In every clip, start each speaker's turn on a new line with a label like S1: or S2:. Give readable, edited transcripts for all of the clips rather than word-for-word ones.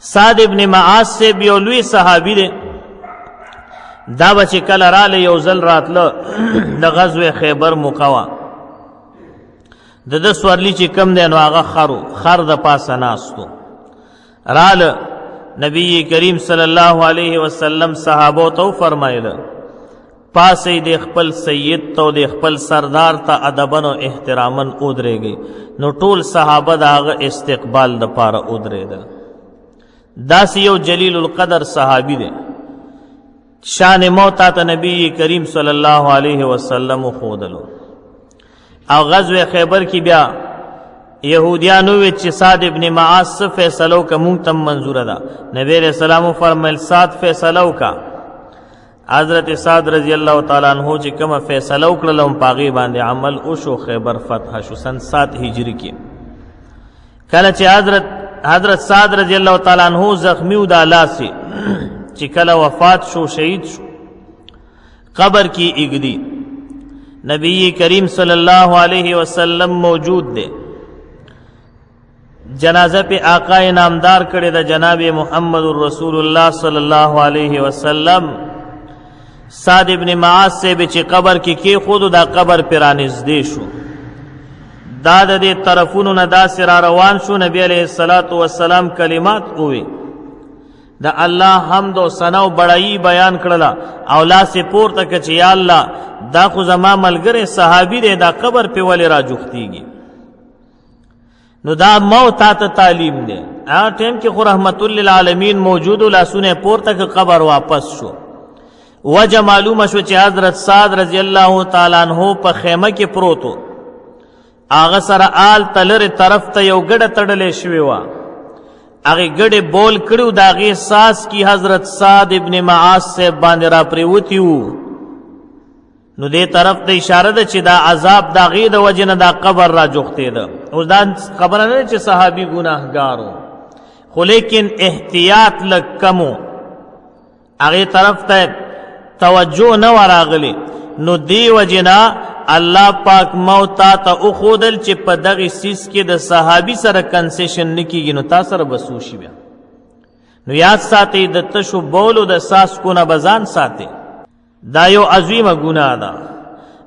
S1: سعد ابن معاذ سے یو لوی صحابي دی. دا بچ کله رااله یو ځل راتله د غزوه خیبر موقع د د سورلی چې کم دی نو هغه خرو خر د پاسه ناستو رااله. نبی کریم صلی الله علیه وسلم صحابه ته فرمایله، پاسې د خپل سید ته، د خپل سردار ته ادبن او احترامن اودرېږي. نو ټول صحابه د هغه استقبال د پاره اودرېدل. داسې یو جلیل القدر صحابي دی. شان موت ته نبی کریم صلی الله علیه وسلم خودلو. او غزوه خیبر کې بیا يهوديانو وی چې سعد ابن معاذ څه فیصلو که مونږ تم منظور ده. نبی علیہ السلام فرمایل، سعد فیصلو کا. حضرت سعد رضی الله تعالی عنہ چې کومه فیصله وکړه هم پاغي باندې عمل او شو، خیبر فتح شو سن 7 هجری کې. کله چې حضرت سعد رضی الله تعالی عنہ زخمی و د لاسي چې کله وفات شو، شهید شو، قبر کې اګدی، نبی کریم صلی الله علیه وسلم موجود دی. جنازه په آقا نامدار کړي د جناب محمد رسول الله صلی الله علیه وسلم. سعد ابن معاذ سے به چې قبر کې کې خود دا قبر پرانیز دی شو، دا د دې طرفونو نه داسې را روان شو. نبی علیہ الصلات والسلام کلمات ووی، د الله حمد او ثنا او بڑای بیان کړله او لاس پورته کړ چې یا الله، دا خو زما ملګری صحابي دی، دا قبر په ولې را جوختیږي؟ نو دا موت ته تعلیم دی. هغه ټیم کې خو رحمت للعالمین موجود، لاسونه پورته ک قبر واپس شو. وجه معلومه شو چې حضرت سعد رضی الله تعالی عنہ په خیمه کې پروتو، هغه سره آل تلر طرف ته یو ګډه تړلې شوی و، هغه ګډه بول کړو، داغه ساس کی حضرت سعد ابن معاذ سے باندې را پریوتیو. نو دې طرف ته اشاره ده چې دا عذاب دا غي د وجه نه دا قبر را جوختې ده. اوس دا خبره نه چې صحابي ګناهګارو، خو لیکن احتیاط لک کمو، هغه طرف ته توجه نه وراغلی. نو دی وجنا الله پاک موت ته او خودل چې په دغه سیس کې د صحابي سره کنسیشن نکیږي، نو تاسو سره بسو شي بیا. نو یاد ساتي، د تشو بولو د ساس کو نه بزان ساتي، دا یو عظیمه ګناه ده.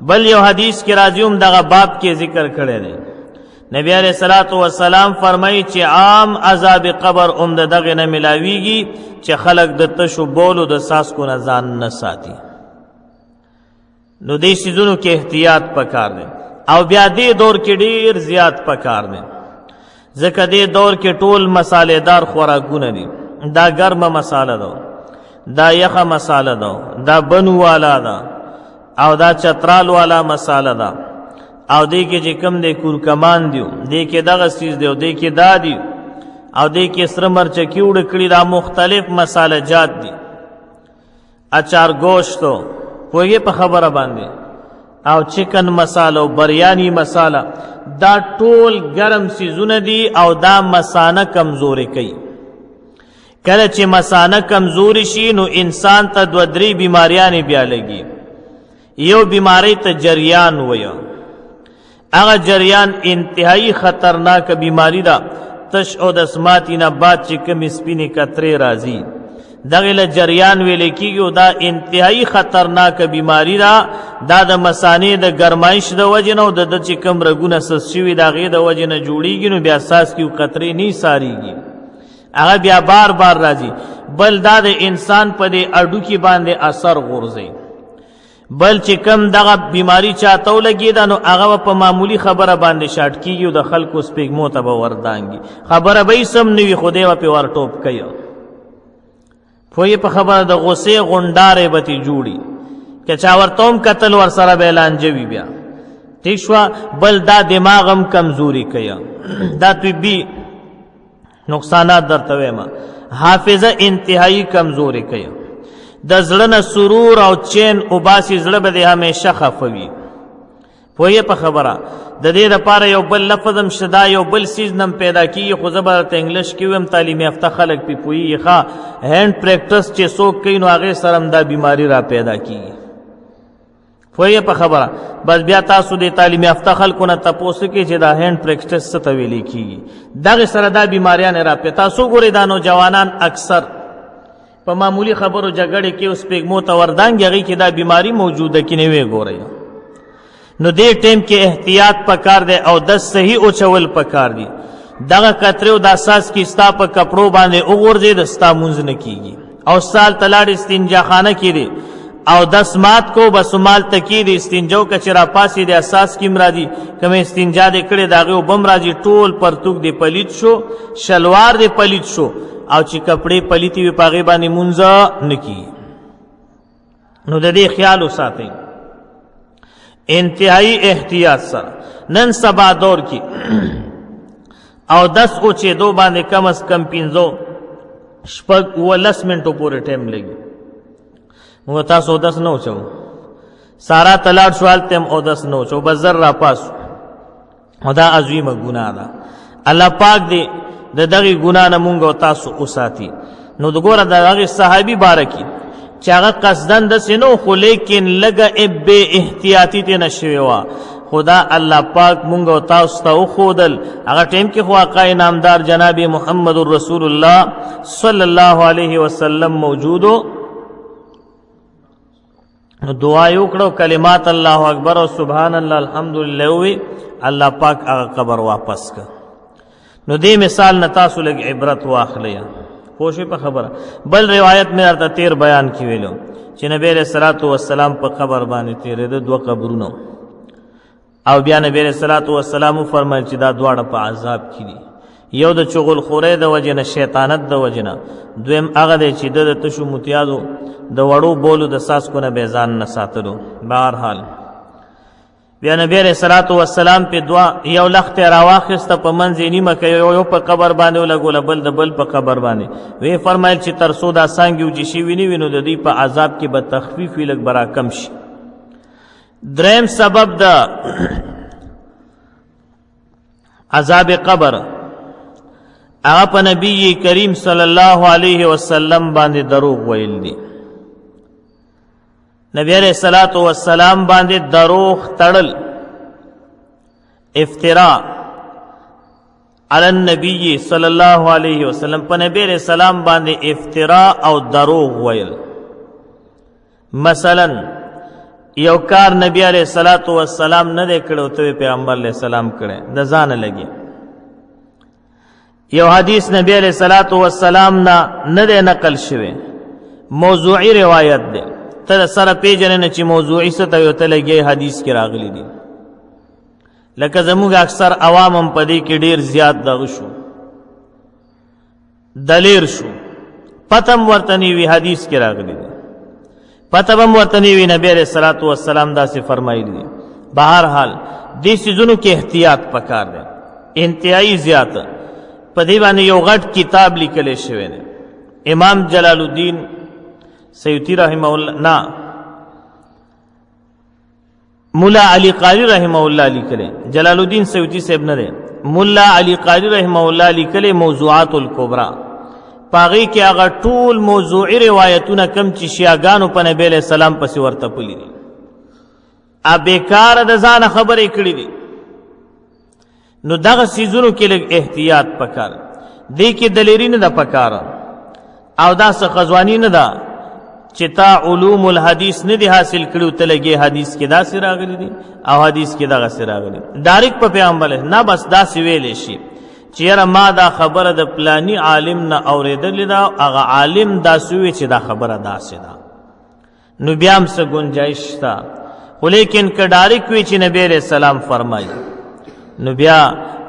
S1: بل یو حدیث کې راځي هم دغه باب کې ذکر کړی دی. نبی علیہ الصلوۃ والسلام فرمایي چې عام عذاب قبر هم دغه نه ملاویږي چې خلک د تشو بولو د ساس کو نه ځان نه ساتي. نو دې سيزونو کې احتیاط پکار دی او بیا دې دور کې ډیر زیات پکار دی، ځکه دې دور کې ټول مسالېدار خوراکونه دي. دا ګرمه مساله ده، دا یخه مساله ده، دا بنو والا ده او دا چترال والا مساله ده، او دې کې چې کم دی کورکمان دیو، دې کې دغه سیز دی، او دې کې دا دی، او دې کې سره مرچکی وړ کړي. دا مختلف مساله جات دي، اچار گوشتو پوهیږي په خبره باندې، او چکن مساله او بریانی مساله، دا ټول ګرم سیزونه دي او دا مسانه کمزوري کوي. کله چې مسانه کمزوري شي نو انسان ته دوه درې بیماریانې بیا لګي. یو بیماری ته جریان وایي. هغه جریان انتهایی خطرناک بیماری ده. تش او د سماتی نه بعد چې کوم سپینې کترې راځي، دغه له جریان ویل کیږي او دا انتهایی خطرناک بیماری ده. دا د مسانې د ګرمایش د وجې نه او د چې کوم رګونه سس شوي د هغې د وجې نه جوړیږي. نو بیا ساس کې قطرې نه ساریږي، هغه بیا بار بار راځي. بل دا د انسان په دې اډو کې باندې اثر غورځي. بل چې کم دغه بیماری چاته ولګي دا، نو هغه په معمولی خبره باندې شارټ کیږي او د خلکو سپېږمو ته به وردانګي. خبره به سم نه وي خو دی به ورټوپ کوي. پوهې په خبره؟ د غصې غونډارې به ترې جوړي که چا ورته هم کتل ور سره به لانجه وي بیا. ټیک شوه؟ بل دا دماغ هم کمزوري کوي. دا طبي نقصانات درته وایم. حافظه انتهایی کمزوري کوي، د زړه نه سرور او چین وباسي، زړه به دې همیشه خفه وي. پوهې په خبره؟ د دې لپاره یو بل لفظ هم شدا، یو بل سیز نم پیدا کیږي، خو زه به درته انګلیش کې ویم، تعلیم یافته خلک پې پوهېږي. ښه هینډ پریکټس چې څوک کوي نو هغې سره هم دا بیماري را پیدا کیږي. پوهیږئ په خبره؟ بس بیا تاسو د تعلیم یافته خلکو نه تپوس کې چې دا هند پریکټس څه ته ویل کیږي. دغه سره دا بیماریان را پې. تاسو ګورئ دا نوجوانان اکثر په معمولی خبرو جګړې کې اوس پیګمو ته وردانګي، هغې کې دا بیماری موجوده کې نه وي. ګورئ نو دې ټیم کې احتیاط پکار دی او د صحیح اوچول پکار دی. دغه قطره او د اساس کې ستا په کپړو باندې وغورځي د ستا مونځ نه کیږي. او سال تلاړ استنجا خانه کې دی او دس مات کو بس مال تکی دی استنجو کچرا پاسې د اساس کې مرادي کوم استنجا دې کړي داغه وبم راځي، ټول پرتوک دی پلیت شو، شلوار دی پلیت شو، او چې کپڑے پلیتی وي پاغه باندې مونځ نه کی. نو د دې خیال وساتئ انتهایی احتیاط سره. نن سبا دور کې او دس او چې دو باندې کم از کم پینځو شپږ ولس منټو پورې ټایم لګي. موږ تاسو دس نه وچو، سارا تلاړ شوال تم او دس نه وچو، بس زر را پاس. او دا عظیمه ګناه ده. الله پاک دې د دغه ګناه نه مونږ او تاسو وساتي. نو دګوره د هغه صحابي بارکی چې هغه قصدن د سينو خو لیکن لګه بے احتیاطی ته نشوي وا، خدا الله پاک مونږ او تاسو ته وخودل. هغه ټیم کې خو آقا نامدار جناب محمد رسول الله صلی الله علیه وسلم موجودو. نو دعا یو کړو، کلمات الله اکبر او سبحان الله الحمدلله وی، الله پاک هغه قبر واپس کړ. نو دې مثال نه تاسو لږ عبرت واخلئ، پوه شئ په خبره. بل روایت مې درته تیر بیان کې ویلو چې نبی علیہ الصلوۃ والسلام په قبر باندې تیرېده، دوه قبرونه، او بیا نبی علیہ الصلوۃ والسلام فرمایل چې دا دواړه په عذاب کې دي. یو د چغل خورې د وجې نه، شیطانت د وجې نه، دویم هغه دی چې د تشو متیازو د وړو بولو د ساس کو نه به ځان نه ساتلو. بهرحال بیا نبی علیہ الصلوۃ والسلام په دعا یو لخت راواخسته، په منځ نیمه کې یو یو په قبر باندې ولګول، بل د بل په قبر باندې. وی فرمایل چې تر څو دا څنګه چې شی ویني وینو د دې په عذاب کې به تخفیف وي، لږ برا کم شي. دریم سبب د عذاب قبر هغه په نبی کریم صلی الله علیه وسلم باندې دروغ ویل دي. نبی علیہ الصلوۃ والسلام باندې دروغ تړل، افتراء علی النبی صلی الله علیه وسلم، په نبی علیہ السلام باندې افتراء او دروغ ویل. مثلا یو کار نبی علیہ الصلوۃ والسلام نه دی کړو ته پیغمبر علیہ السلام کړي، د ځان لګي. یو حدیث نبی علیہ الصلوۃ والسلام نه نه دی نقل شوی، موضوعی روایت دی، تر سره پیژنې نه چې موضوعی څه ته یو ته لګي حدیث کې راغلی دی. لکه زموږ اکثر عوام هم په دې کې ډیر زیات دغه شو، دلیر شو، پتم ورته نیوی حدیث کې راغلی دی، پته به ورته نیوی نبی علیہ الصلوۃ والسلام داسې فرمایلی دی. بهر حال دې سيزونو کې احتیاط پکار دی انتهایی زیات. په دې باندې یو غټ کتاب لیکل شوی دی، امام جلال الدین سیوطی رحمه الله نه، مولا علی قاری رحمه الله لیکلی، جلال الدین سیوطی صاحب نه دی، مولا علی قاری رحمه الله لیکلی موضوعات الکبرى. پاغي کې هغه ټول موضوعي روایتونه کم چې شیعاګانو په نبی علیہ السلام پسې ورته پلي دي، ا بیکار د ځان خبرې کړې دي. نو دغه سیزونو کې لږ احتیاط پکار دی، کې دلیری نه ده پکار، او دا څه خزوانی نه ده چې تا علوم الحدیث نه دی حاصل کړو ته لګي حدیث کې دا سره راغلي دي او حدیث کې دغه سره راغلي ډایرک په پیغمبر نه، بس دا سی ویل شي چې یاره ما دا خبره د پلانی عالم نه اورېدلې ده، هغه عالم دا سوی چې دا خبره داسې ده، نو بیا هم څه گنجائش شته. خو لیکن که ډایرک وي چې نبی علیہ السلام فرمایي، نو بیا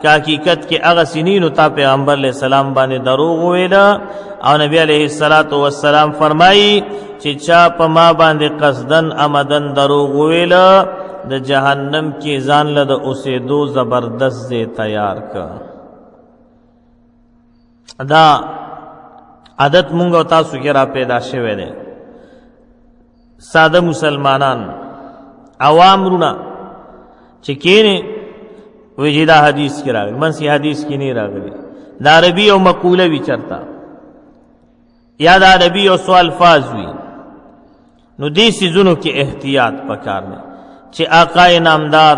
S1: که حقیقت کې هغه سنینو تا پیغمبر علیہ السلام باندې دروغ ویل. او نبی علیہ الصلات والسلام فرمایي چې چا په ما باندې قصدن امدن دروغ ویل، د جهنم کې ځان له د اوسېدو زبردست ځای تیار کړ. دا عادت مونږ او تاسو کې را پیدا شوی دی. ساده مسلمانان عوام رونه چې کینه وی چې دا حدیث کې راغلی، منسی حدیث کې نه راغلی، دا عربي او مقوله وی چرتا یا دا عربي او سوال الفاظ وی. نو دې سيزونو کې احتیاط پکار دی. چې آقا نامدار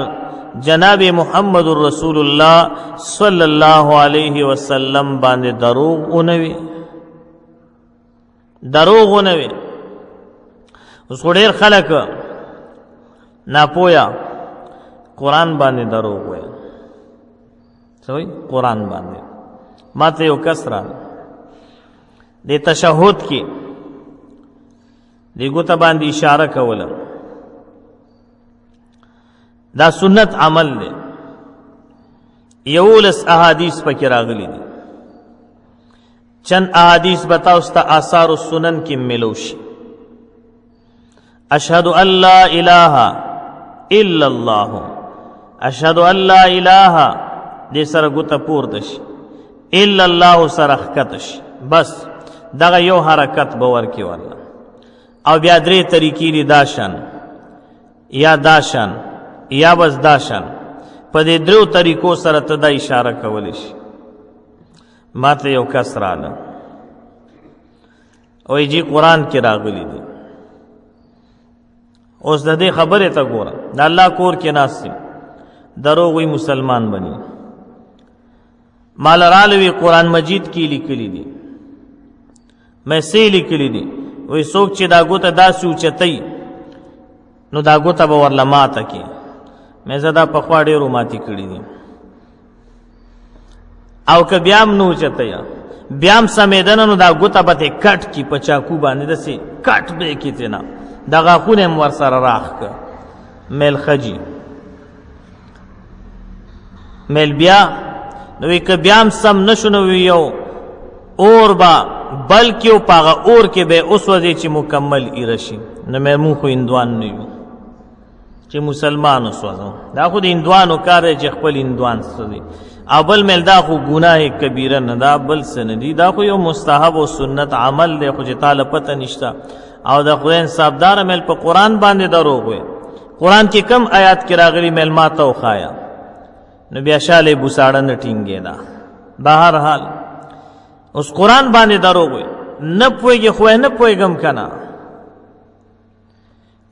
S1: جناب محمد رسول الله صلی الله علیه وسلم باندې دروغ اونوي، دروغ اونوي. اوس ډیر خلک ناپویا قرآن باندې دروغ وایي. څه وایي؟ قرآن باندې. ماته یو کس را د تشهد کې د ګوته باندې اشاره کوله، دا سنت عمل دی. 11 احادیث پکې راغلي دي. چند احادیث به تاسو ته آثار السنن کې ملو شي. اشهد ان لا اله الا الله، اشهد ان لا اله دې سره ګوته پورته شي، الا الله سره ښکته شي، بس دغه یو حرکت به ورکې ورله. او بیا درې طریقې دي، داشان یا داشان یا بس داشان. په دې درو طریقو سره ته دا اشاره کولی شي. ما ته یو کس رااله او جی قرآن کې راغلي دي. اوس د دې خبرې ته ګوره، د الله کور کې ناست یم، دروغ وي مسلمان بني. مال رالوي قرآن مجید کې لیکلي دي، مې سې لیکلي دي، وی څوک چې دا ګوته داسې اوچتوي نو دا ګوته به ورله ماته کړي. مې زه دا پخوا ډېرو ماتې کړي دي. او که بیا هم نه اوچتوي، بیا هم سمېدنه، نو دا ګوته به ترې کټ کړي په چاکو باندې، داسې کټ به یې کړي ترې نه، دا غاښونه هم ورسره راخ کړه. میل ښه جي میل بیا نو که بیا هم سم نشو نو یو اور با بلکې او په هغه اور کې به وسوځي چې مکمل ایره شي. نو مې مونږ خو هندوان نه یو چې مسلمان وسوځو، دا خو د هندوانو کار دی چې خپل هندوان سوځي. او بل مل دا خو ګناه کبیره نه دا بل څه نه دی، دا خو یو مستحب او سنت عمل دی، خو چې تاله پته نشته. او د خدای انصافدار مل په قرآن باندې دروغ وي. قرآن کې کم آیات کې راغلي مل ما ته وښایه، نو بیا شالې بوساړه نه ټینګېده. بهر حال اوس قرآن باندې دروغ وي، نه پوهېږي خو نه پوهېږم که نه،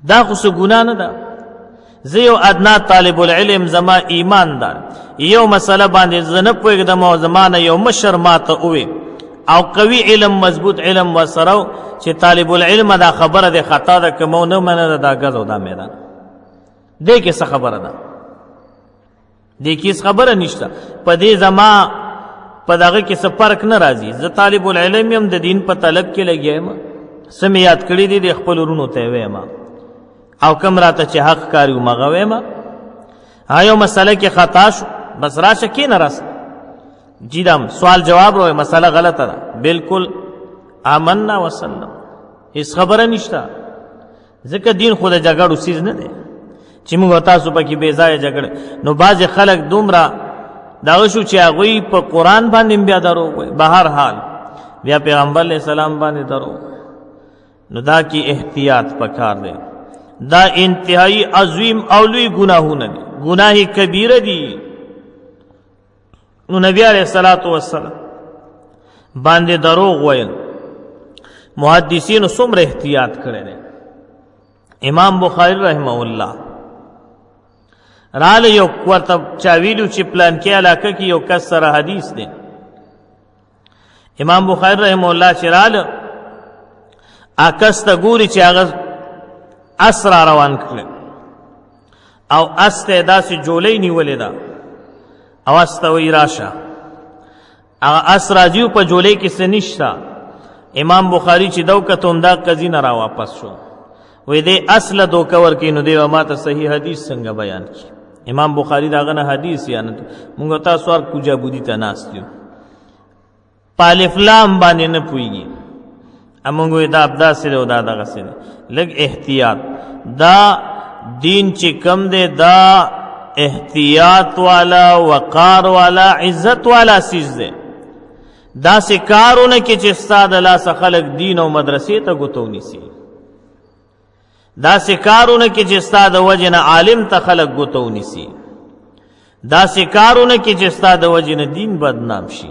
S1: دا خو څه ګناه نه ده. زه یو ادنا طالب العلم، زما ایمان دار، یو مسله باندې زه نه پوهېږم او زما نه یو مشر ما ته ووی او قوي علم مضبوط علم ورسره چې طالب العلم دا خبره د خطا ده که مو نه منله دا ګز او دا میدان دې کې څه خبره ده؟ دې کې څه خبره نشته. په دې زما په دغه کې څه فرق نه راځي. زه طالب العلم یم، د دین په طلب کې لګیا یم، څه مې یاد کړي دي د خپل وروڼو ته وایم او کم راته چې حق کاري ومغه وایم. یو مسله کې خطا شو، بس راشه کښېنه راسه جی، دام سوال جواب روي، مسله غلطه ده، بالکل آمنا وسلم، هیڅ خبره نشته. ځکه دین خو د جګړو څیز نه دی چې موږ تاسو پکې بې ځایه جګړه. نو بعضې خلک دومره دغه شو چې هغوی په قرآن باندې بیا دروغ وایي، بهر حال بیا پیغمبر علیه السلام باندې دروغ. نو دا کې احتیاط پکار دی. دا انتهایی عظیم او لوی ګناهونه دي، ګناه کبیره دي. نو نبی علیہ الصلوۃ والسلام باندې دروغ ویل محدثینو څومره احتیاط کړی دی. امام بخاری رحمه الله رااله یو ورته چا ویلو چې پلان کې علاقه کې یو کس سره حدیث دی. امام بخاری رحمه الله چې رااله اکس ته ګوري چې هغه اس را روان کړل او اس ته داسې جولۍ نیولې ده او اس ته وایي راشه. هغه اس راځي په جولۍ کې څه نشته. امام بخاری چې دو کتو همدا قضیه نه را واپس شو، وایي دی اس له دوکه ورکوي، نو دی به ما ته صحیح حدیث څنګه بیان کړي؟ امام بخاری د هغه نه حدیث یا نه مونږ تاسو هر کوجا بودي ته ناست یو، په الف لام باندې نه پوهېږي. امونږ وایي دا داسې دی او دا دغسې دی. لږ احتیاط، دا دین چې کم دی دا احتیاط والا، وقار والا، عزت والا څیز دی. داسې کارونه کې چې ستا د لاسه خلک دین او مدرسې ته ګوته ونیسي، داسې کارونه کې چې ستا د وجې نه عالم ته خلک ګوته ونیسي، داسې کارونه کې چې ستا د وجې نه دین بدنام شي.